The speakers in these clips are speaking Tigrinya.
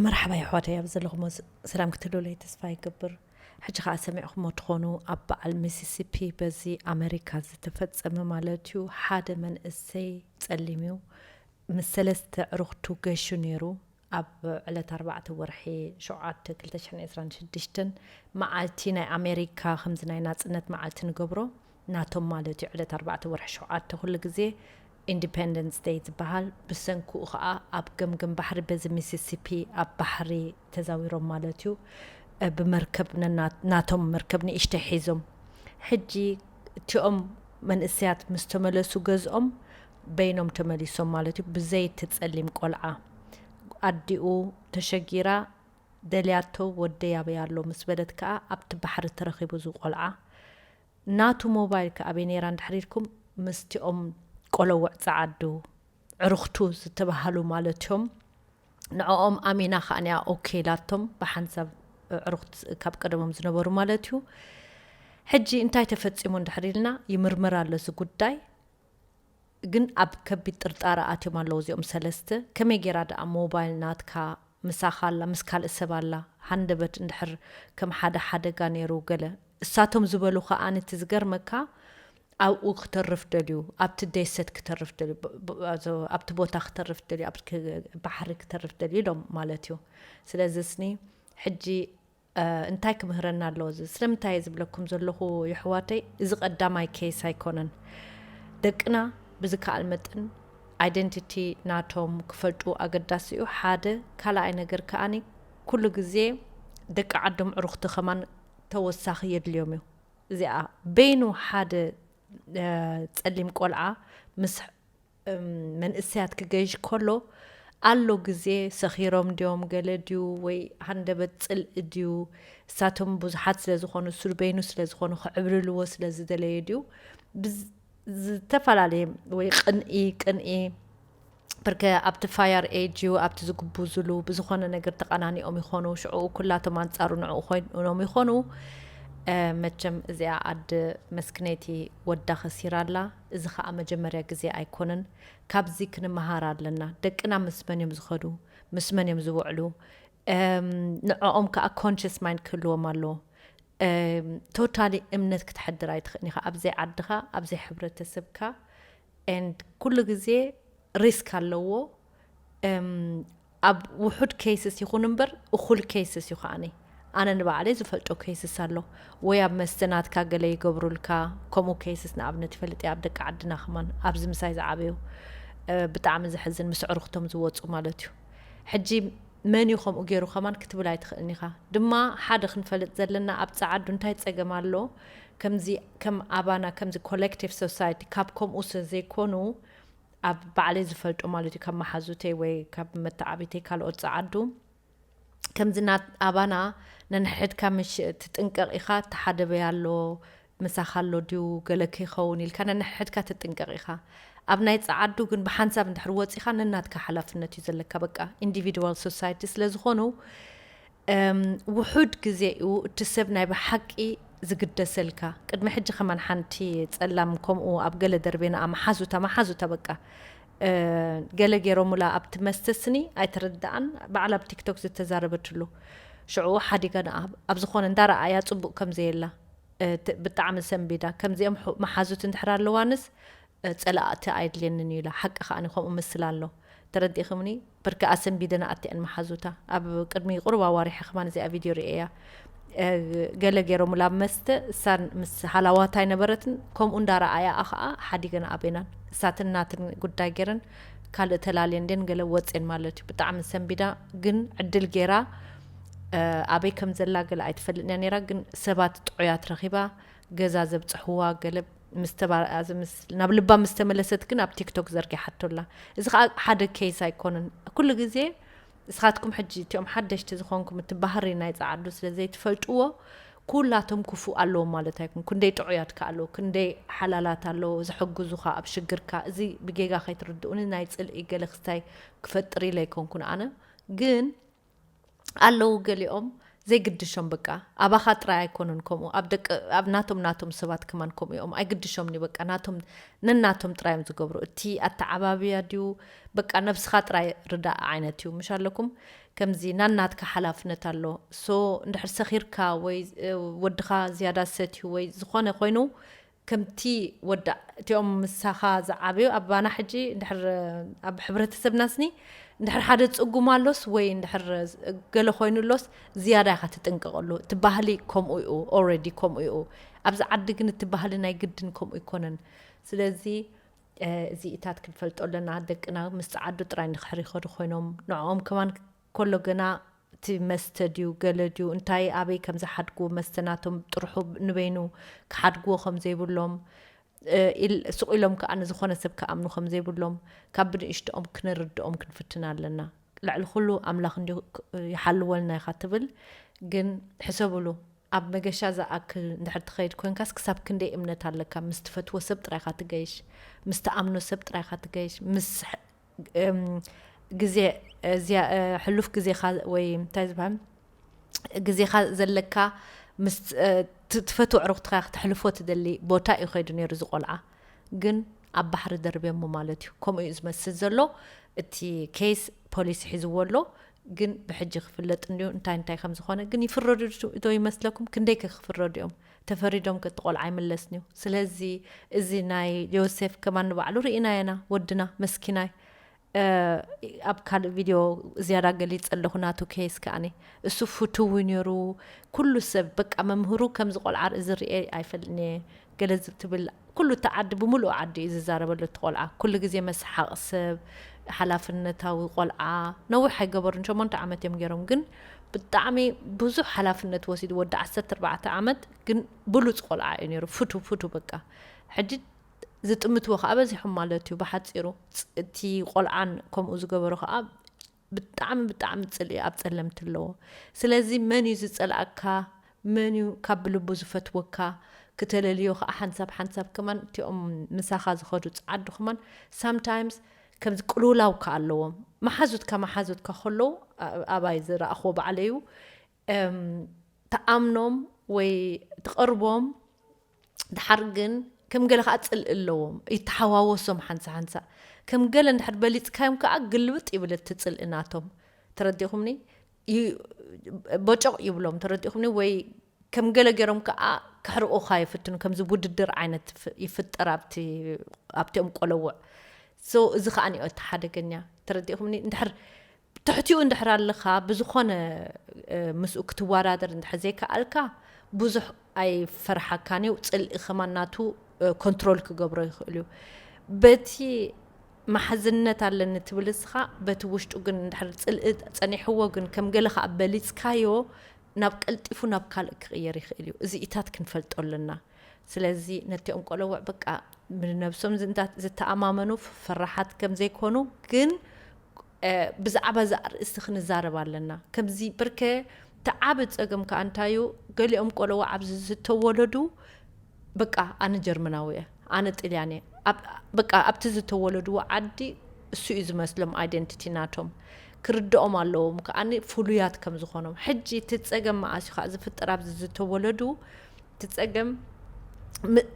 መርሓባ የሕዋተይ፣ ኣብ ዘለኹሞ ስ- ሰላም ክትህልውለይ ተስፋ ይገብር። ሕጂ ከዓ ሰሚዕኹሞ ትኾኑ፣ ኣብ በዓል ሚሲሲፒ በዚ ኣሜሪካ ዝተፈጸመ ማለት እዩ። ሓደ መንእሰይ ጸሊም እዩ፣ ምስ ሰለስተ ዕሩኽቱ ገሹ ነይሩ። ኣብ ዕለት ኣርባዕተ ወርሒ ሸውዓተ ክልተ ሽሕን ዕስራን ሽዱሽተን መዓልቲ ናይ ኣሜሪካ ከምዚ ናይ ናጽነት መዓልቲ ንገብሮ ናቶም ማለት እዩ። ዕለት ኣርባዕተ ወርሒ ሸውዓተ ኩሉ ግዜ ኢንዲፔንደንስ ደይ ዝበሃል። ብሰንክኡ ከዓ ኣብ ገምገም ባሕሪ በዚ ሚሲሲፒ ኣብ ባሕሪ ተዛዊሮም ማለት እዩ። እ፣ ብመርከብ ነና- ናቶም መርከብ ንእሽተይ ሒዞም። ሕጂ እቲኦም መንእሰያት ምስ ተመለሱ ገዝኦም በይኖም ተመሊሶም ማለት እዩ። ብዘይ እቲ ጸሊም ቆልዓ ኣዲኡ ተሸጊራ ደልያቶ ወደይ ኣበይ ኣሎ ምስ በለት ከዓ ኣብቲ ባሕሪ ተረኺቡ እዚ ቆልዓ። ናቱ ሞባይል ከ ኣበይ ነይራ እንድሕር ኢልኩም፣ ምስቲኦም ቆለውዕ ጸዓዱ ዕሩኽቱ ዝተባሃሉ ማለት እዮም። ንዕኦም ኣሚና ከኣኒያ ኦኬ ኢላቶም ብሓንሳብ ዕሩኽት ካብ ቀደሞም ዝነበሩ ማለት እዩ። ሕጂ እንታይ ተፈጺሙ እንድሕር ኢልና ይምርመር ኣሎ እዚ ጉዳይ። ግን ኣብ ከቢድ ጥርጣረ ኣትዮም ኣለዉ እዚኦም ሰለስተ። ከመይ ገይራ ደኣ ሞባይል ናትካ ምሳኻ ኣላ፣ ምስ ካልእ ሰብ ኣላ፣ ሃንደበት እንድሕር ከም ሓደ ሓደጋ ነይሩ ገለ። እሳቶም ዝበሉ ከኣ ነቲ ዝገርመካ ኣብኡ ክተርፍ ደልዩ፣ ኣብቲ ደሴት ክተርፍ ደልዩ፣ ብ- ብ- ኣብቲ ቦታ ክተርፍ ደልዩ፣ ኣብ ክ- ባሕሪ ክተርፍ ደልዩ ኢሎም ማለት እዩ። ስለዚ ስኒ ሕጂ እ፣ እንታይ ክምህረና ኣለዎ እዚ? ስለምንታይ እየ ዝብለኩም ዘለኹ የሕዋተይ፣ እዚ ቀዳማይ ኬስ ኣይኮነን። ደቅና ብዝከኣል መጠን ኣይደንቲቲ ናቶም ክፈልጡ ኣገዳሲ እዩ። ሓደ ካልኣይ ነገር ከኣኒ ኩሉ ግዜ ደቂ ዓዶም ዕሩኽቲ ከማን ተወሳኺ የድልዮም እዩ። እዚኣ በይኑ ሓደ እ፣ ጸሊም ቆልዓ ምስ እም፣ መንእሰያት ክገይሽ ከሎ ኣሎ ግዜ ሰኺሮም ድዮም ገለ ድዩ ወይ ሃንደበት ጽልኢ ድዩ? እሳቶም ብዙሓት ስለ ዝኾኑ፣ እሱ በይኑ ስለ ዝኾኑ፣ ክዕብልልዎ ስለ ዝደለየ ድዩ? ብዝ- ዝተፈላለየ ወይ ቅንኢ ቅንኢ ብርከ ኣብቲ ፋየር ኤጅ እዩ ኣብቲ ዝግቡዝሉ ብዝኾነ ነገር ተቐናኒኦም ይኾኑ። ሽዑ ኩላቶም ኣንጻሩ ንዕኡ ኮይኖም ይኾኑ። መቸም እዚኣ ኣድ መስክነይቲ ወዳ ኸሲራ ኣላ። እዚ ኸኣ መጀመርያ ግዜ ኣይኮነን። ካብዚ ክንመሃር ኣለና። ደቅና ምስ መን እዮም ዝኸዱ? ምስ መን እዮም ዝውዕሉ? ንዕኦም ከዓ ኮንሽስ ማይንድ ክህልዎም ኣለዎ። ቶታሊ እምነት ክትሐድር ኣይትኽእን ኢኻ ኣብዘይ ዓድኻ፣ ኣብዘይ ሕብረተሰብካ። And ኩሉ ግዜ ሪስክ ኣለዎ። ኣብ ውሑድ ኬስስ ይኹን እምበር እኹል ኬስስ እዩ ከዓኒ። ኣነ ንባዕለይ ዝፈልጦ ኬስስ ኣሎ። ወይ ኣብ መስተ ናትካ ገለ ይገብሩልካ። ከምኡ ኬስስ ንኣብነት ይፈልጥ እየ ኣብ ደቂ ዓድና ከማን ኣብዚ ምሳይ ዝዓበዩ። ብጣዕሚ ዘሕዝን፣ ምስ ዕሩኽቶም ዝወፁ ማለት እዩ። ሕጂ መን እዩ ከምኡ ገይሩ ከማን ክትብል ኣይትኽእልን ኢኻ። ድማ ሓደ ክንፈልጥ ዘለና ኣብ ፀዓዱ እንታይ ፀገም ኣሎ? ከምዚ ከም ኣባና ከምዚ ኮሌክቲቭ ሶሳይቲ ካብ ከምኡ ስለ ዘይኮኑ ኣብ ባዕለይ ዝፈልጦ ማለት እዩ ካብ መሓዙተይ ወይ ካብ መተዓቢተይ ካልኦት ፀዓዱ ከምዚ ናት ኣባና ነንሕድካ ምሽ ትጥንቀቕ ኢኻ። ተሓደበይ ኣሎ ምሳኻ ኣሎ ድዩ ገለ ከይኸውን ኢልካ ነንሕድካ ትጥንቀቕ ኢኻ። ኣብ ናይ ጸዓዱ ግን ብሓንሳብ እንድሕር ወጺኻ ነናትካ ሓላፍነት እዩ ዘለካ። በቃ ኢንዲቪድዋል ሶሳይቲ ስለ ዝኾኑ ውሑድ ግዜ እዩ እቲ ሰብ ናይ ብሓቂ ዝግደሰልካ። ቅድሚ ሕጂ ከማን ሓንቲ ጸላም ከምኡ ኣብ ገለ ደርቤና መሓዙታ መሓዙታ በቃ ገለ ገይሮሙላ ኣብቲ መስተ ስኒ ኣይተረድኣን። ባዕላ ኣብ ቲክቶክ ዝተዛረበትሉ ሽዑ ሓዲጋ ንኣ ኣብ ዝኾነ እንዳረኣያ ጽቡቕ ከም ዘየላ ብጣዕሚ ሰንቢዳ። ከምዚኦም መሓዙት እንድሕር ኣለዋንስ ጸላእቲ ኣይድልየንን እዩ ኢላ። ሓቂ ከኣ ከምኡ መስል ኣሎ። ተረዲእኽምኒ? ብርኪ ኣሰንቢደን ኣትአን መሓዙታ ኣብ ቅድሚ ቁሩብ ኣዋሪሐ ከማን እዚኣ ቪድዮ ርእየያ። ገለ ገይሮም ላብ መስተ እሳን ምስ ሃላዋታ ኣይነበረትን። ከምኡ እንዳረኣያ ከዓ ሓዲገን ኣበይናን እሳትን ናትን ጉዳይ ገይረን ካልእ ተላልየን ደን ገለ ወፅን ማለት እዩ። ብጣዕሚ ሰንቢዳ ግን ዕድል ገይራ ኣበይ ከም ዘላ ገለ ኣይትፈልጥን እያ ነይራ። ግን ሰባት ጥዑያት ረኺባ ገዛ ዘብፅሕዋ ገለ ምስ ተባኣዚ ምስ ናብ ልባ ምስ ተመለሰት ግን ኣብ ቲክቶክ ዘርጊሓቶላ። እዚ ከዓ ሓደ ኬስ ኣይኮነን። ኩሉ ግዜ ንስኻትኩም ሕጂ እቲኦም ሓደሽቲ ዝኾንኩም እቲ ባህሪ ናይ ጸዓዱ ስለ ዘይትፈልጥዎ ኩላቶም ክፉእ ኣለዎም ማለት ኣይኮን። ክንደይ ጥዑያት ከ ኣለዉ፣ ክንደይ ሓላላት ኣለዉ ዝሕግዙኻ ኣብ ሽግርካ። እዚ ብጌጋ ከይትርድኡኒ ናይ ጽልኢ ገለ ክስታይ ክፈጥር ኢለ ኣይኮንኩን ኣነ ግን ኣለዉ ገሊኦም ዘይግድሾም በቃ ኣባኻ ጥራይ ኣይኮኑን ከምኡ ኣብ ደቂ ኣብ ናቶም ናቶም ሰባት ከማን ከምኡ እዮም ኣይግድሾምኒ በቃ ናቶም ነናቶም ጥራይ እዮም ዝገብሩ እቲ ኣተዓባብያ ድዩ በቃ ነብስኻ ጥራይ ርዳእ ዓይነት እዩ ምሽ ኣለኩም ከምዚ ናናትካ ሓላፍነት ኣሎ። ሶ እንድሕር ሰኺርካ ወይ ወድኻ ዝያዳ ሰትዩ ወይ ዝኾነ ኮይኑ፣ ከምቲ ወዳ እቲኦም ምሳኻ ዝዓበዩ ኣባና ሕጂ እንድሕር ኣብ ሕብረተሰብና ስኒ እንድሕር ሓደ ጽጉም ኣሎስ ወይ እንድሕር ገለ ኮይኑ ኣሎስ ዝያዳ ኢኻ ትጥንቀቐሉ። እቲ ባህሊ ከምኡ እዩ፣ ኦልሬዲ ከምኡ እዩ። ኣብዚ ዓዲ ግን እቲ ባህሊ ናይ ግድን ከምኡ ኣይኮነን። ስለዚ እዚኢታት ክንፈልጦ ኣለና። ደቅና ምስ ጸዓዱ ጥራይ ንድሕር ይኸዱ ኮይኖም ንዕኦም ከማን ከሎ ገና እቲ መስተ ድዩ ገለ ድዩ እንታይ ኣበይ ከም ዝሓድጉ መስተ ናቶም ጥርሑ ንበይኑ ክሓድግዎ ከም ዘይብሎም ስቕ ኢሎም ከዓ ንዝኾነ ሰብ ክኣምኑ ከም ዘይብሎም ካብ ብንእሽትኦም ክንርድኦም ክንፍትን ኣለና። ልዕሊ ኩሉ ኣምላኽ እንዲ ይሓልወልና ኢኻ ትብል። ግን ሕሰብሉ፣ ኣብ መገሻ ዝኣክል እንድሕር ትኸይድ ኮንካስ ክሳብ ክንደይ እምነት ኣለካ? ምስ ትፈትዎ ሰብ ጥራይካ ትገይሽ፣ ምስ ትኣምኖ ሰብ ጥራይካ ትገይሽ፣ ምስ ግዜ ሕሉፍ ግዜኻ ወይ እንታይ ዝበሃል ግዜኻ ዘለካ ምስ ትፈትዎ ዕሩኽትኻ ክተሕልፎ ትደሊ ቦታ እዩ ከይዱ ነይሩ እዚ ቆልዓ። ግን ኣብ ባሕሪ ደርብዮሞ ማለት እዩ። ከምኡ እዩ ዝመስል ዘሎ። እቲ ኬስ ፖሊስ ሒዝዎ ኣሎ። ግን ብሕጂ ክፍለጥ እንድዩ እንታይ እንታይ ከም ዝኾነ። ግን ይፍረዱ ዶ ይመስለኩም? ክንደይ ከ ክፍረዱ እዮም? ተፈሪዶም ከ እቲ ቆልዓ ኣይምለስን እዩ። ስለዚ እዚ ናይ ዮሴፍ ከማን ንባዕሉ ርኢናዮ ኢና። ወድና መስኪናይ ኣብ ካልእ ቪድዮ ዝያዳ ገሊጸ ኣለኹ ናቱ ኬስ ከኣኒ። እሱ ፍቱው እዩ ነይሩ። ኩሉ ሰብ በቃ መምህሩ ከምዚ ቆልዓ ርእዚ ርኤ ኣይፈልጥን እየ ገለ ትብል ኩሉ እቲ ዓዲ ብምሉኡ ዓዲ እዩ ዝዛረበሉ እቲ ቆልዓ ኩሉ ግዜ መስሓቕ ሰብ ሓላፍነታዊ ቆልዓ ነዊሕ ኣይገበሩን ሸሞንተ ዓመት እዮም ገይሮም ግን ብጣዕሚ ብዙሕ ሓላፍነት ወሲዱ ወዲ ዓሰርተ ኣርባዕተ ዓመት ግን ብሉፅ ቆልዓ እዩ ነይሩ ፍቱ ፍቱ በቃ ሕጂ ዝጥምትዎ ከዓ በዚሖም ማለት እዩ ብሓፂሩ እቲ ቆልዓን ከምኡ ዝገበሩ ከዓ ብጣዕሚ ብጣዕሚ ፅልኢ ኣብ ፀለምቲ ኣለዎ። ስለዚ መን እዩ ዝፀልኣካ? መን እዩ ካብ ብልቡ ዝፈትወካ? ክተለልዮ ከዓ ሓንሳብ ሓንሳብ ከማን እቲኦም ምሳኻ ዝኸዱ ፀዓዱ ከማን ሳምታይምስ ከምዚ ቅልውላው ከ ኣለዎም። መሓዙትካ መሓዙትካ ከለዉ ኣባይ ዝረኣኽዎ ባዕለዩ ተኣምኖም ወይ ትቐርቦም ድሓር ግን ከም ገለ ከዓ ፅልኢ ኣለዎም ይተሓዋወሶም ሓንሳ ሓንሳ ከም ገለ እንድሕር በሊፅካዮም ከዓ ግልብጥ ይብል እቲ ፅልኢ ናቶም ተረዲኹምኒ ቦጮቕ ይብሎም ተረዲኹምኒ ወይ ከም ገለ ገይሮም ከዓ ክሕርቑኻ ይፍትኑ ከምዚ ውድድር ዓይነት ይፍጠር ኣብቲኦም ቆለውዕ እዚ ከዓ ኒኦ እቲ ሓደገኛ ተረዲኹምኒ እንድሕር ትሕቲኡ እንድሕር ኣለኻ ብዝኾነ ምስኡ ክትወዳደር እንድሕር ዘይከኣልካ ብዙሕ ኣይፈርሓካን እዩ ፅልኢ ከማን ናቱ ኮንትሮል ክገብሮ ይኽእል እዩ በቲ ማሕዝነት ኣለኒ ትብል እስኻ በቲ ውሽጡ ግን እንድሕር ፅልኢ ፀኒሕዎ ግን ከም ገለ ከዓ በሊፅካዮ ናብ ቀልጢፉ ናብ ካልእ ክቕየር ይኽእል እዩ እዚኢታት ክንፈልጦ ኣለና ስለዚ ነቲኦም ቆለውዕ በቃ ብነብሶም ዝተኣማመኑ ፈራሓት ከም ዘይኮኑ ግን ብዛዕባ እዚ ኣርእስቲ ክንዛረብ ኣለና ከምዚ ብርከ ተዓቢ ፀገም ከዓ እንታዩ ገሊኦም ቆለዋ ኣብዚ ዝተወለዱ በቃ ኣነ ጀርመናዊ እየ ኣነ ጥልያን እየ በቃ ኣብቲ ዝተወለድዎ ዓዲ እሱ እዩ ዝመስሎም ኣይደንቲቲ ናቶም ክርድኦም ኣለዎም ከዓ ፍሉያት ከም ዝኾኖም ሕጂ እቲ ፀገም መኣስ እዩ ከዓ ዝፍጠር ኣብዚ ዝተወለዱ እቲ ፀገም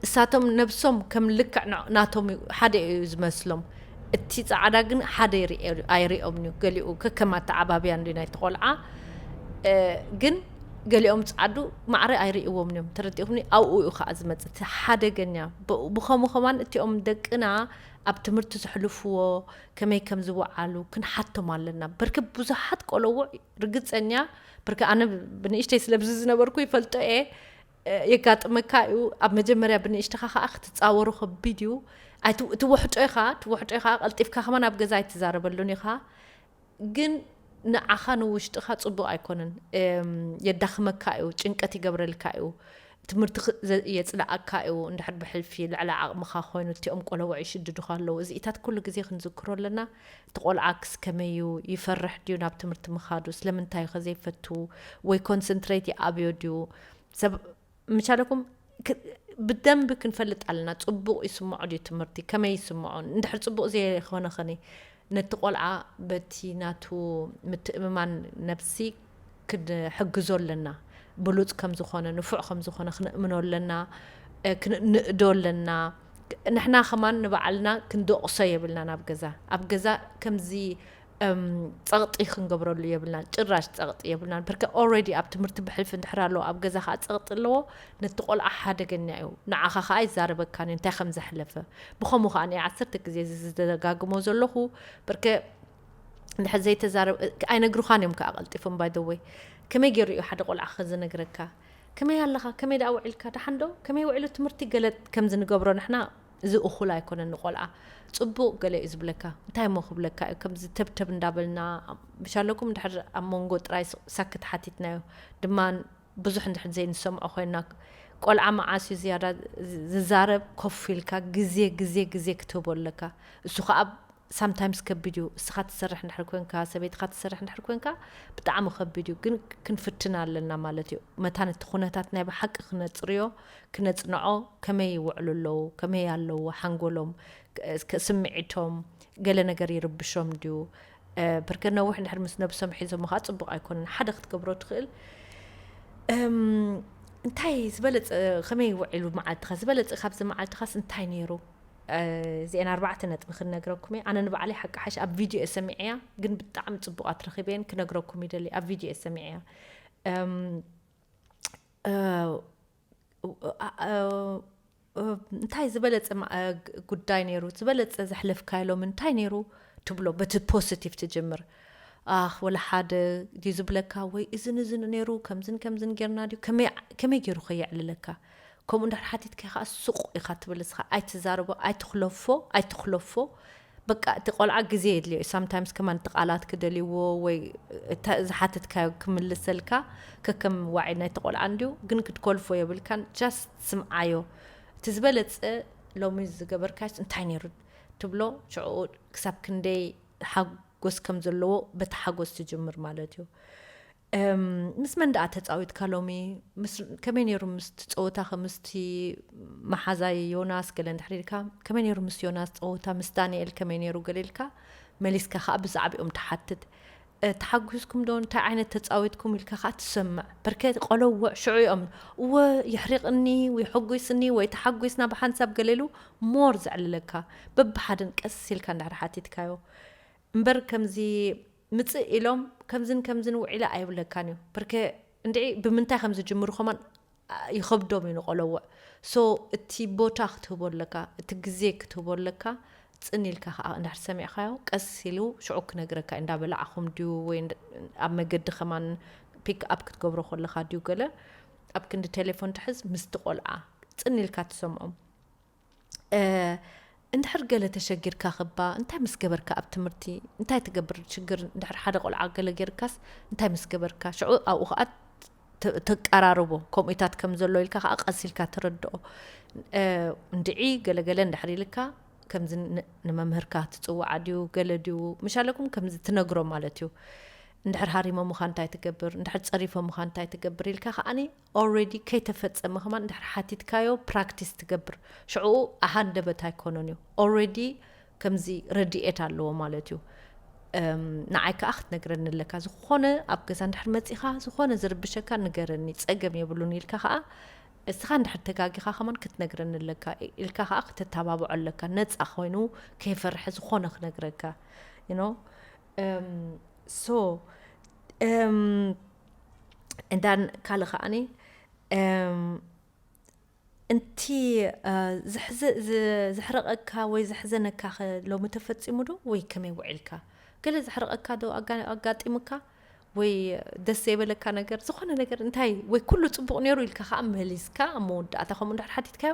እሳቶም ነብሶም ከም ልክዕ ናቶም ሓደ እዩ ዝመስሎም እቲ ፃዕዳ ግን ሓደ ኣይሪኦም እዩ ገሊኡ ከከም ኣተዓባብያ እንዲ ናይ ተቆልዓ ግን ገሊኦም ፃዕዱ ማዕረ ኣይርእዎም እዮም ተረዲኹምኒ ኣብኡ እዩ ከዓ ዝመፅእ እቲ ሓደገኛ ብኸምኡ ከማን እቲኦም ደቅና ኣብ ትምህርቲ ዘሕልፍዎ ከመይ ከም ዝወዓሉ ክንሓቶም ኣለና በርክ ብዙሓት ቆለውዕ ርግፀኛ ብርክ ኣነ ብንእሽተይ ስለብዚ ዝነበርኩ ይፈልጦ እየ የጋጥመካ እዩ ኣብ መጀመርያ ብንእሽትኻ ከዓ ክትፃወሩ ከቢድ እዩ ትወሕጦ ኢኻ ትወሕጦ ኢኻ ቀልጢፍካ ከማን ኣብ ገዛ ኣይትዛረበሉን ኢኻ ግን ንዓኻ ንውሽጥኻ ፅቡቅ ኣይኮነን የዳኽመካ እዩ ጭንቀት ይገብረልካ እዩ ትምህርቲ የፅላኣካ እዩ እንድሕር ብሕልፊ ልዕሊ ዓቕምኻ ኮይኑ እቲኦም ቆለውዕ ይሽድዱኻ ኣለዉ እዚኢታት ኩሉ ግዜ ክንዝክሮ ኣለና እቲ ቆልዓ ክስከመይ እዩ ይፈርሕ ድዩ ናብ ትምህርቲ ምኻዱ ስለምንታይ ከ ዘይፈቱ ወይ ኮንሰንትሬት ይኣብዮ ድዩ ሰብ ምቻለኩም ብደንብ ክንፈልጥ ኣለና ፅቡቅ ይስምዖ ድዩ ትምህርቲ ከመይ ይስምዖ እንድሕር ፅቡቅ ዘይኮነ ኸኒ ነቲ ቆልዓ በቲ ናቱ ምትእምማን ነብሲ ክንሕግዞ ኣለና ብሉፅ ከም ዝኾነ ንፉዕ ከም ዝኾነ ክነእምኖ ኣለና ክንእንእዶ ኣለና ንሕና ከማን ንባዕልና ክንደቕሶ የብልና ናብ ገዛ ኣብ ገዛ ከምዚ ጸቕጢ ክንገብረሉ የብልናን፣ ጭራሽ ጸቕጢ የብልናን። ብርከ ኦልሬዲ ኣብ ትምህርቲ ብሕልፊ እንድሕር ኣለዎ፣ ኣብ ገዛ ከዓ ጸቕጢ ኣለዎ፣ ነቲ ቆልዓ ሓደገኛ እዩ። ንዓኻ ከዓ ይዛረበካን እዩ እንታይ ከም ዘሕለፈ። ብኸምኡ ከዓ እኔ ዓሰርተ ግዜ እዚ ዝደጋግሞ ዘለኹ። ብርከ እንድሕር ዘይተዛረብ ኣይነግሩኻን እዮም ከዓ ቀልጢፎም። ባይ ወይ ከመይ ገይሩ እዩ ሓደ ቆልዓ ከዝነግረካ? ከመይ ኣለኻ? ከመይ ደኣ ውዒልካ? ደሓን ዶ? ከመይ ውዒሉ ትምህርቲ? ገለ ከምዚ ንገብሮ ንሕና፣ እዚ እኹል ኣይኮነን ንቆልዓ። ጽቡቕ ገለ እዩ ዝብለካ። እንታይ እሞ ክብለካ እዩ? ከምዚ ተብተብ እንዳበልና፣ ምሻለኩም እንድሕር ኣብ መንጎ ጥራይ ስ-፣ ሳክት ሓቲትናዮ ድማ ብዙሕ እንድሕር ዘይንሰምዖ ኮይና፣ ቆልዓ መዓስ እዩ ዝያዳ ዝ-፣ ዝዛረብ? ኮፍ ኢልካ ግዜ፣ ግዜ፣ ግዜ ክትህቦ ኣለካ። እሱ ኸኣ ሳምታይምስ ከቢድ እዩ። እስኻ ትሰርሕ እንድሕር ኮንካ፣ ሰበይትኻ ትሰርሕ እንድሕር ኮንካ፣ ብጣዕሚ ከቢድ እዩ። ግን ክንፍትን ኣለና ማለት እዩ። መታን እቲ ኩነታት ናይ ብሓቂ ክነጽርዮ፣ ክነጽንዖ፣ ከመይ ይውዕሉ ኣለዉ፣ ከመይ ኣለዉ ሓንጎሎም፣ ክ-፣ ስምዒቶም፣ ገለ ነገር ይርብሾም ድዩ? እ፣ ብርከ ነዊሕ እንድሕር ምስ ነብሶም ሒዞም ኸዓ ጽቡቕ ኣይኮነን። ሓደ ክትገብሮ ትኽእል፣ እም፣ እንታይ ዝበለጸ፣ ከመይ ውዒሉ መዓልትኻ? ዝበለጸ ካብዚ መዓልትኻስ እንታይ ነይሩ? እ፣ እዚኤን ኣርባዕተ ነጥቢ ክንነግረኩም እየ። ኣነ ንባዕለይ ሓቂ ሓሽ ኣብ ቪድዮ እየ ሰሚዐያ፣ ግን ብጣዕሚ ጽቡቓት ረኺበየን ክነግረኩም ይደሊ። ኣብ ቪድዮ እየ ሰሚዐያ። እም፣ እ፣ እ፣ እ፣ እ፣ እንታይ ዝበለጸ ማ-፣ እ፣ ግ-፣ ጉዳይ ነይሩ? ዝበለጸ ዘሕለፍካዮ ሎሚ እንታይ ነይሩ? ትብሎ፣ በቲ ፖዚቲቭ ትጅምር። ኣኽ፣ ወላ ሓደ ድዩ ዝብለካ? ወይ እዝን እዝን ነይሩ፣ ከምዝን ከምዝን ጌርና ድዩ? ከመይ፣ ከመይ ገይሩ ከየዕልለካ? ከምኡ እንድሕር ሓቲትካ ከኣ ሱቕ ኢኻ ትብል፣ እስኻ ኣይትዛረቦ፣ ኣይትኽለፎ፣ ኣይትኽለፎ። በቃ እቲ ቆልዓ ግዜ የድልዮ እዩ። ሳምታይምስ ከማን እቲ ቃላት ክደልይዎ ወይ እተ-፣ ዝሓተትካዮ ክምልሰልካ፣ ከከም ዋዒ ናይቲ ቆልዓ እንድዩ፣ ግን ክትኮልፎ የብልካን። ጃስት ስምዓዮ። እቲ ዝበለጸ ሎሚ ዝገበርካዮስ እንታይ ነይሩ? ትብሎ፣ ሽዑ ክሳብ ክንደይ ሓጎስ ከም ዘለዎ በቲ ሓጎስ ትጅምር ማለት እዩ። እም፣ ምስ መን ደኣ ተጻዊትካ ሎሚ? ምስ፣ ከመይ ነይሩ ምስቲ ጸወታኺ ምስቲ መሓዛይ ዮናስ ገለ እንድሕር ኢልካ፣ ከመይ ነይሩ ምስ ዮናስ ጸወታ? ምስ ዳንኤል ከመይ ነይሩ? ገለ ኢልካ መሊስካ ከኣ ብዛዕባኦም ትሓትት። እ፣ ተሓጒስኩም ዶ? እንታይ ዓይነት ተጻዊትኩም? ኢልካ ከኣ ትሰምዕ። በርከ ቆለውዕ ሽዑ እዮም፣ እወ፣ የሕሪቕኒ ወይ የሐጒስኒ ወይ ተሓጒስና ብሓንሳብ ገለ ኢሉ ሞር ዘዕልለካ። በብሓደን ቀስ ኢልካ እንድሕር ሓቲትካዮ። እምበር ከምዚ ምጽእ ኢሎም ከምዝን ከምዝን ውዒለ ኣይብለካን እዩ። በርከ እንድዒ ብምንታይ ከም ዝጅምሩ ከማን ይኸብዶም እዩ ንቆለውዕ። ሶ እቲ ቦታ ክትህቦ ኣለካ፣ እቲ ግዜ ክትህቦ ኣለካ። ጽን ኢልካ ከኣ እንድሕር ሰሚዕካዮ ቀስ ኢሉ ሽዑ ክነግረካ እዩ። እንዳበላዕኹም ድዩ ወይ እንድ-፣ ኣብ መገዲ ከማን ፒክ ኣፕ ክትገብሮ ከለኻ ድዩ ገለ ኣብ ክንዲ ቴሌፎን ትሕዝ ምስቲ ቆልዓ ጽን ኢልካ ትሰምዖም። እ፣ እንድሕር ገለ ተሸጊርካ ክባ እንታይ ምስ ገበርካ ኣብ ትምህርቲ እንታይ ትገብር? ሽግር እንድሕር ሓደ ቆልዓ ገለ ጌርካስ እንታይ ምስ ገበርካ? ሽዑ ኣብኡ ከኣ ተ-፣ ተቀራርቦ፣ ከምኡታት ከም ዘሎ ኢልካ ከኣ ቀስ ኢልካ ተረድኦ። እ፣ እንድዒ ገለ ገለ እንድሕር ኢልካ ከምዚ ን-፣ ንመምህርካ ትጽውዓ ድዩ ገለ ድዩ ምሻለኩም ከምዚ ትነግሮ ማለት እዩ። እንድሕር ሃሪሞምኻ እንታይ ትገብር? እንድሕር ጸሪፎምኻ እንታይ ትገብር? ኢልካ ከኣኒ ኦልሬዲ ከይተፈጸመ ከማን እንድሕር ሓቲትካዮ ፕራክቲስ ትገብር። ሽዑ ኣሃንደበት ኣይኮኖን እዩ። ኦልሬዲ ከምዚ ረድኤት ኣለዎ ማለት እዩ። እም፣ ንዓይ ከኣ ክትነግረኒ ኣለካ። ዝኾነ ኣብ ገዛ እንድሕር መጺኻ፣ ዝኾነ ዝርብሸካ ንገረኒ፣ ጸገም የብሉን ኢልካ ከኣ፣ እስኻ እንድሕር ተጋጊኻ ከማን ክትነግረኒ ኣለካ ኢልካ ከኣ ክትተባብዖ ኣለካ። ነጻ ኮይኑ ከይፈርሐ ዝኾነ ክነግረካ። You know? እም፣ ሶ፣ እም፣ እንዳን ካልእ ከኣኒ፣ እም፣ እንቲ፣ እ፣ ዝሕዘ-፣ ዝ-፣ ዘሕረቐካ ወይ ዘሕዘነካ ኸ ሎሚ ተፈጺሙ ዶ ወይ ከመይ ውዒልካ? ገለ ዘሕረቐካ ዶ ኣጋ-፣ ኣጋጢሙካ? ወይ ደስ ዘይበለካ ነገር፣ ዝኾነ ነገር እንታይ፣ ወይ ኩሉ ጽቡቕ ነይሩ ኢልካ ኸኣ መሊስካ ኣብ መወዳእታ ከምኡ እንድሕር ሓቲትካዮ፣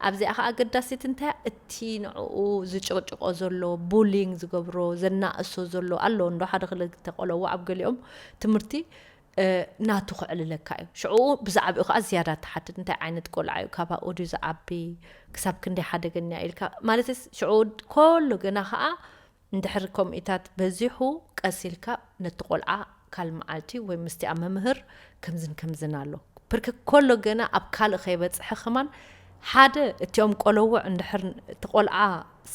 ኣብዚኣ ኸኣ ኣገዳሲት እንታይ፣ እቲ ንዕኡ ዝጭቕጭቖ ዘሎ፣ ቡሊንግ ዝገብሮ፣ ዘናእሶ ዘሎ ኣሎ እንዶ፣ ሓደ ክልተ ቆለዋ ኣብ ገሊኦም ትምህርቲ፣ እ፣ ናቱ ከዕልለካ እዩ። ሽዑ ብዛዕባኡ ከኣ ዝያዳ ትሓትት፣ እንታይ ዓይነት ቆልዓ እዩ፣ ካባኡ ድዩ ዝዓቢ፣ ክሳብ ክንደይ ሓደገኛ ኢልካ፣ ማለትስ ሽዑ ኮሎ ገና ከኣ እንድሕር ከምኡታት በዚሑ፣ ቀስ ኢልካ ነቲ ቆልዓ ካል መዓልቲ ወይ ምስቲኣ መምህር ከምዝን ከምዝን ኣሎ። ብርክ ኮሎ ገና ኣብ ካልእ ከይበጽሐ ከማን ሓደ እቲኦም ቆለውዕ እንድሕር እቲ ቆልዓ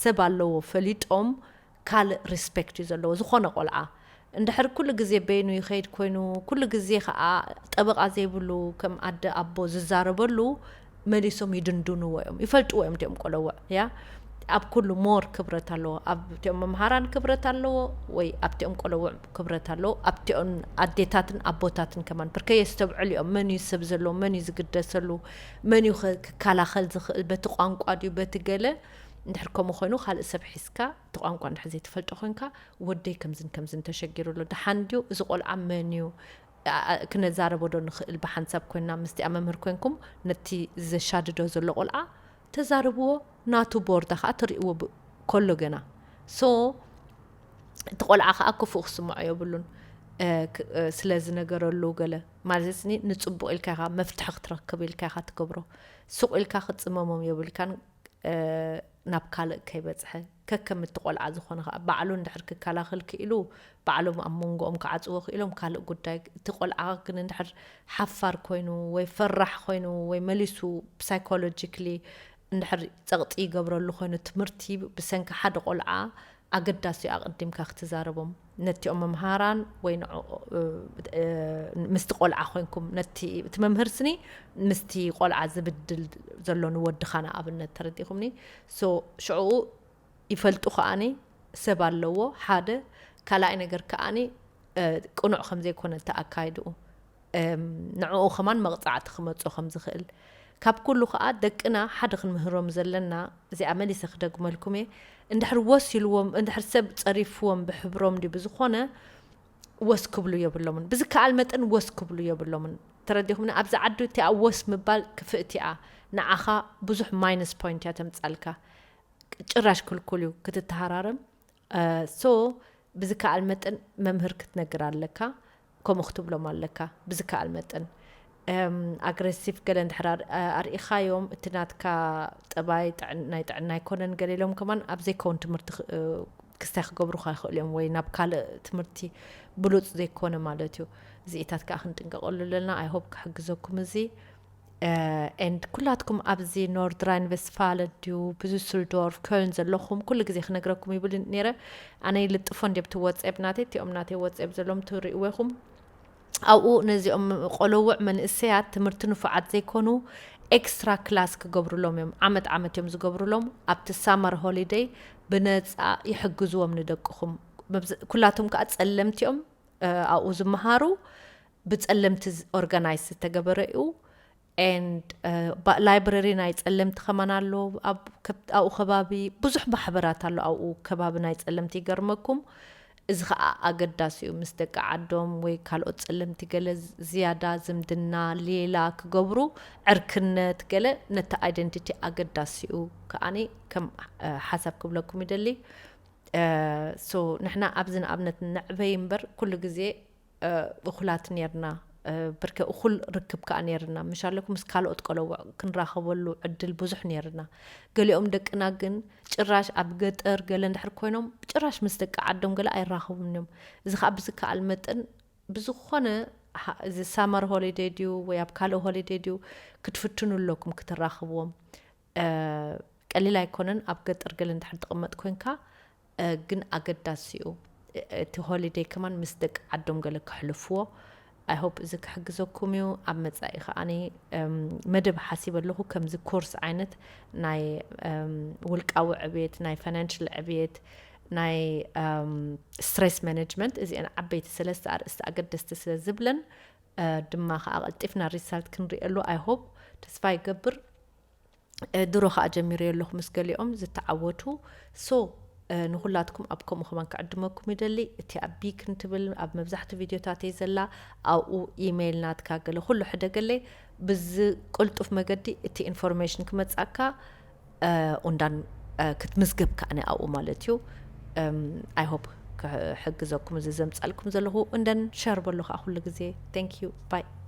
ሰብ ኣለዎ ፈሊጦም ካልእ ሪስፔክት እዩ ዘለዎ። ዝኾነ ቆልዓ እንድሕር ኩሉ ግዜ በይኑ ይኸይድ ኮይኑ፣ ኩሉ ግዜ ከኣ ጠበቓ ዘይብሉ ከም ኣደ ኣቦ ዝዛረበሉ መሊሶም ይድንድንዎ እዮም። ይፈልጥዎ እዮም እቲኦም ቆለውዕ፣ ያ። ኣብ ኩሉ more ክብረት ኣለዎ። ኣብቲኦም መምሃራን ክብረት ኣለዎ፣ ወይ ኣብቲኦም ቆለውዕ ክብረት ኣለዎ፣ ኣብቲኦም ኣዴታትን ኣቦታትን ከማን። ብርከ የስተብዕሉ እዮም፣ መን እዩ ሰብ ዘለዎ፣ መን እዩ ዝግደሰሉ፣ መን እዩ ከ-፣ ክከላኸል ዝኽእል፣ በቲ ቋንቋ ድዩ፣ በቲ ገለ። እንድሕር ከምኡ ኮይኑ፣ ካልእ ሰብ ሒዝካ፣ እቲ ቋንቋ እንድሕር ዘይትፈልጦ ኮይንካ፣ "ወደይ ከምዝን ከምዝን ተሸጊሩ ኣሎ፣ ደሓን ድዩ? እዚ ቆልዓ መን እዩ? ኣ-፣ ኣ-፣ ክነዛረቦ ዶ ንኽእል?" ብሓንሳብ ኮይንና፣ ምስቲኣ መምህር ኮይንኩም፣ ነቲ ዘሻድዶ ዘሎ ቆልዓ ተዛርብዎ፣ ናቱ ቦርዳ ከዓ ትርእይዎ ብ-፣ ከሎ ገና። So፣ እቲ ቆልዓ ከዓ ክፉእ ክስምዖ የብሉን። እ፣ ክ-፣ እ፣ ስለ ዝነገረሉ ገለ፣ ማለት ኒ-፣ ንጽቡቕ ኢልካ ኢኻ፣ መፍትሒ ክትረክብ ኢልካ ኢኻ ትገብሮ። ሱቕ ኢልካ ክትጽመሞም የብልካን፣ እ፣ ናብ ካልእ ከይበጽሐ። ከከም እቲ ቆልዓ ዝኾነ ከዓ፣ ባዕሉ እንድሕር ክከላኸል ክኢሉ፣ ባዕሎም ኣብ መንጎኦም ክዓጽዎ ክኢሎም፣ ካልእ ጉዳይ። እቲ ቆልዓ ግን እንድሕር ሓፋር ኮይኑ፣ ወይ ፈራሕ ኮይኑ፣ ወይ መሊሱ psychologically እንድሕር ጸቕጢ ይገብረሉ ኮይኑ፣ ትምህርቲ ብሰንኪ ሓደ ቆልዓ ኣገዳሲ እዩ ኣቐዲምካ ክትዛረቦም። ነቲኦም መምሃራን ወይ ንዕኡ፣ እ፣ እ፣ ምስቲ ቆልዓ ኮይንኩም፣ ነቲ፣ እቲ መምህር ስኒ ምስቲ ቆልዓ ዝብድል ዘሎ ንወድኻ ንኣብነት ተረዲኹምኒ። So፣ ሽዕኡ ይፈልጡ ከኣኒ ሰብ ኣለዎ፣ ሓደ። ካልኣይ ነገር ከኣኒ፣ እ፣ ቅኑዕ ከም ዘይኮነ እቲ ኣካይድኡ፣ እም፣ ንዕኡ ከማን መቕጻዕቲ ክመጾ ከም ዝኽእል። ካብ ኩሉ ከኣ ደቅና ሓደ ክንምህሮም ዘለና፣ እዚኣ መሊሰ ክደግመልኩም እየ፣ እንድሕር ወስ ኢልዎም፣ እንድሕር ሰብ ጸሪፍዎም ብሕብሮም ድዩ ብዝኾነ፣ ወስ ክብሉ የብሎምን። ብዝከኣል መጠን ወስ ክብሉ የብሎምን። ተረዲኹምኒ? ኣብዚ ዓዲ እቲኣ ወስ ምባል ክፍእቲ እያ። ንዓኻ ብዙሕ ማይነስ ፖይንት እያ ተምጻልካ። ጭራሽ ክልኩል እዩ ክትተሃራረም። እ፣ so ብዝከኣል መጠን መምህር ክትነግር ኣለካ። ከምኡ ክትብሎም ኣለካ። ብዝከኣል መጠን፣ እም፣ ኣግሬሲቭ ገለ እንድሕር ኣር-፣ ኣርኢኻዮም፣ እቲ ናትካ ጠባይ ጥዕን-፣ ናይ ጥዕና ኣይኮነን ገለ ኢሎም ከማን ኣብ ዘይከውን ትምህርቲ ክ-፣ እ፣ ክስታይ ክገብሩኻ ይኽእሉ እዮም፣ ወይ ናብ ካልእ ትምህርቲ ብሉጽ ዘይኮነ ማለት እዩ። እዚኢታት ከኣ ክንጥንቀቐሉ ኣለና። I hope ክሕግዘኩም እዚ። እ፣ and ኩላትኩም ኣብዚ ኖርድራይን ቨስትፋለን ድዩ፣ ብዙስልዶርፍ፣ ኮልን ዘለኹም፣ ኩሉ ግዜ ክነግረኩም ይብል ነይረ። ኣነ ይልጥፎ እንድየ ብቲ WhatsApp ናተይ፣ እቲኦም ናተይ WhatsApp ዘለዎም ትርእይዎ ኢኹም። ኣብኡ ነዚኦም ቆለውዕ መንእሰያት ትምህርቲ ንፉዓት ዘይኮኑ ኤክስትራ ክላስ ክገብሩሎም እዮም። ዓመት ዓመት እዮም ዝገብሩሎም። ኣብቲ ሳመር ሆሊደይ ብነጻ ይሕግዝዎም ንደቅኹም። መብዝ-፣ ኩላቶም ከኣ ጸለምቲ እዮም፣ እ፣ ኣብኡ ዝመሃሩ። ብጸለምቲ ዝ-፣ ኦርጋናይዝ ዝተገበረ እዩ። And፣ እ፣ ባ-፣ ላይብረሪ ናይ ጸለምቲ ከማን ኣሎ። ኣብ ከብ-፣ ኣብኡ ከባቢ ብዙሕ ማሕበራት ኣሎ። ኣብኡ ከባቢ ናይ ጸለምቲ ይገርመኩም። እዚ ኸኣ ኣገዳሲ እዩ። ምስ ደቂ ዓዶም ወይ ካልኦት ጸለምቲ ገለ ዝ-፣ ዝያዳ ዝምድና፣ ሌላ ክገብሩ፣ ዕርክነት ገለ ነቲ ኣይደንቲቲ ኣገዳሲ እዩ። ከኣኒ ከም፣ እ፣ ሓሳብ ክብለኩም ይደሊ። እ፣ so ንሕና ኣብዚ ንኣብነት ንዕበይ እምበር ኩሉ ግዜ፣ እ፣ እኹላት ኔርና። እ፣ ብርከ እኹል ርክብ ከኣ ኔርና። ምሽ ኣለኩም ምስ ካልኦት ቆለውዕ ክንራኸበሉ ዕድል ብዙሕ ኔርና። ገሊኦም ደቅና ግን ጭራሽ ኣብ ገጠር ገለ እንድሕር ኮይኖም ጭራሽ ምስ ደቂ ዓዶም ገለ ኣይራኸቡን እዮም። እዚ ኸኣ ብዝከኣል መጠን ብዝኾነ ሃ-፣ እዚ ሳመር ሆሊደይ ድዩ ወይ ኣብ ካልእ ሆሊደይ ድዩ ክትፍትኑ ኣለኩም ክትራኽብዎም። እ፣ ቀሊል ኣይኮነን። ኣብ ገጠር ገለ እንድሕር ትቕመጥ ኮንካ፣ እ፣ ግን ኣገዳሲ እዩ። እ፣ እቲ ሆሊደይ ከማን ምስ ደቂ ዓዶም ገለ ከሕልፍዎ። I hope እዚ ክሕግዘኩም እዩ። ኣብ መጻኢ ከኣኒ፣ እም፣ መደብ ሓሲበ ኣለኹ፣ ከምዚ ኮርስ ዓይነት ናይ፣ እም፣ ውልቃዊ ዕብየት፣ ናይ ፋይናንሽል ዕብየት፣ ናይ፣ እም፣ ስትሬስ ማኔጅመንት፣ እዚአን ዓበይቲ ሰለስተ ኣርእስቲ ኣገደስቲ ስለ ዝብለን፣ እ፣ ድማ ከኣ ቀልጢፍና ሪሳልት ክንሪኤሉ፣ I hope፣ ተስፋ ይገብር። እ፣ ድሮ ከኣ ጀሚረዮ ኣለኹ ምስ ገሊኦም ዝተዓወቱ። So፣ እ፣ ንኹላትኩም ኣብ ከምኡ ከማን ክዕድመኩም ይደሊ። እቲኣ ቢክን ትብል ኣብ መብዛሕትኡ ቪድዮታተይ ዘላ፣ ኣብኡ ኢሜይል ናትካ ገለ ኩሉ ሕደገለይ። ብዝቅልጡፍ መገዲ እቲ ኢንፎርሜሽን ክመጻካ፣ እ፣ ኡንዳን፣ እ፣ ክትምዝገብ ከኣኒ ኣብኡ ማለት እዩ። እም፣ I hope ክሕግዘኩም እዚ ዘምጻልኩም ዘለኹ። እንደን ሸር በሉ ከኣ ኩሉ ግዜ። Thank you። ባይ።